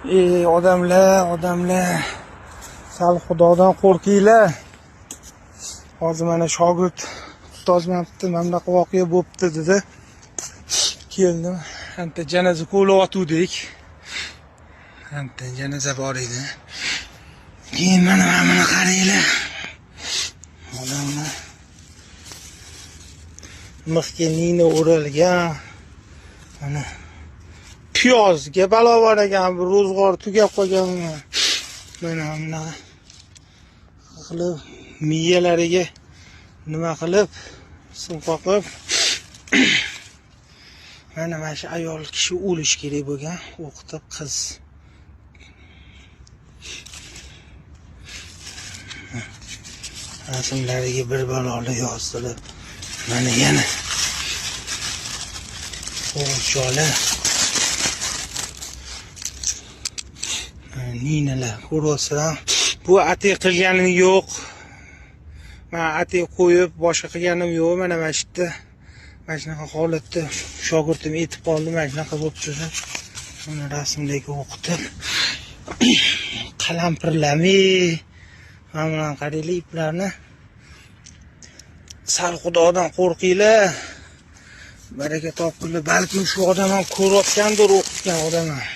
Ey odamlar, odamlar, sal Xudodan qo'rqinglar. Hozir mana shogird ustoz mana bunaqa voqea bo'libdi dedi. Keldim. Anta janoza ko'layotgandik. Anta janoza bor edi. Keyin mana buni qaranglar. Odamlar mixga nina o'ralgan. Mana piyozga balo bor ekan, bu ro'zg'or tugab qolgan. Mana bunaqa qilib miyalariga nima qilib sim qoqib, mana shu ayol kishi o'lishi kerak bo'lgan, o'qitib qiz. Rasmlariga bir baloli yozdirib, mana yana qo'g'irchoqlar, ninalar ko'ryapsizlar. Bu atay qilganim yo'q. Man atay qo'yib boshqa qilganim yo'q. Mana shu yerda mana shunaqa holatda shogirdim aytib qoldi, mana shunaqa bo'libdi deb. Mana rasmdagi o'qitib qalampirlamay, mana bunaqa qaranglar iplarni. Sal Xudodan qo'rqinglar. Baraka topinglar. Balkim shu odam ham ko'rayotgandir, o'qitgan odam ham.